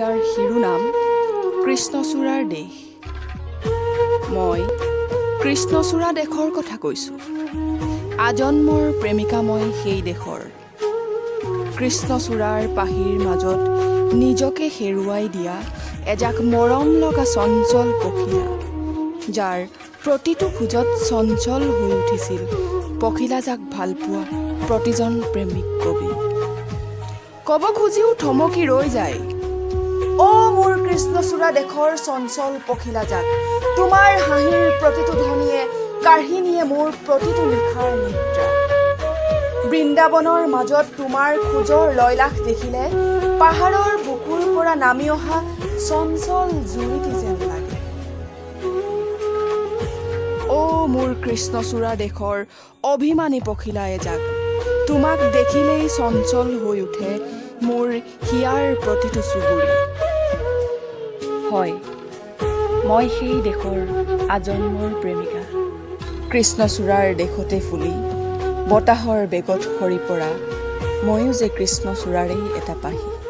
কবিতাৰ শিৰোনাম কৃষ্ণচূড়াৰ দেশ। মই কৃষ্ণচূড়া দেশৰ কথা কৈছোঁ। আজন্মৰ প্ৰেমিকা মই সেই দেশৰ। কৃষ্ণচূড়াৰ পাহিৰ মাজত নিজকে হেৰুৱাই দিয়া এজাক মৰম লগা চঞ্চল পখিলা, যাৰ প্ৰতিটো খোজত চঞ্চল হৈ উঠিছিল পখিলাজাক ভালপোৱা প্ৰতিজন প্ৰেমিক কবি। ক'ব খুজিও থমকি ৰৈ যায়। অ' মোৰ কৃষ্ণচূড়া দেশৰ চঞ্চল পখিলাজাক, তোমাৰ হাঁহিৰ প্ৰতিটো ধ্বনিয়ে কাঢ়ি নিয়ে মোৰ প্ৰতিটো নিশাৰ নিদ্ৰা। বৃন্দাবনৰ মাজত তোমাৰ খোজৰ লয়লাস দেখিলে পাহাৰৰ বুকুৰ পৰা নামি অহা চঞ্চল জুৰিটি যেন লাগে। অ' মোৰ কৃষ্ণচূড়া দেশৰ অভিমানী পখিলা এজাক, তোমাক দেখিলেই চঞ্চল হৈ উঠে মোৰ হিয়াৰ প্ৰতিটো চুবুৰী। হয়, মই সেই দেশৰ আজন্মৰ প্ৰেমিকা। কৃষ্ণচূড়াৰ দেশতে ফুলি বতাহৰ বেগত সৰি পৰা ময়ো যে কৃষ্ণচূড়াৰেই এটা পাহি।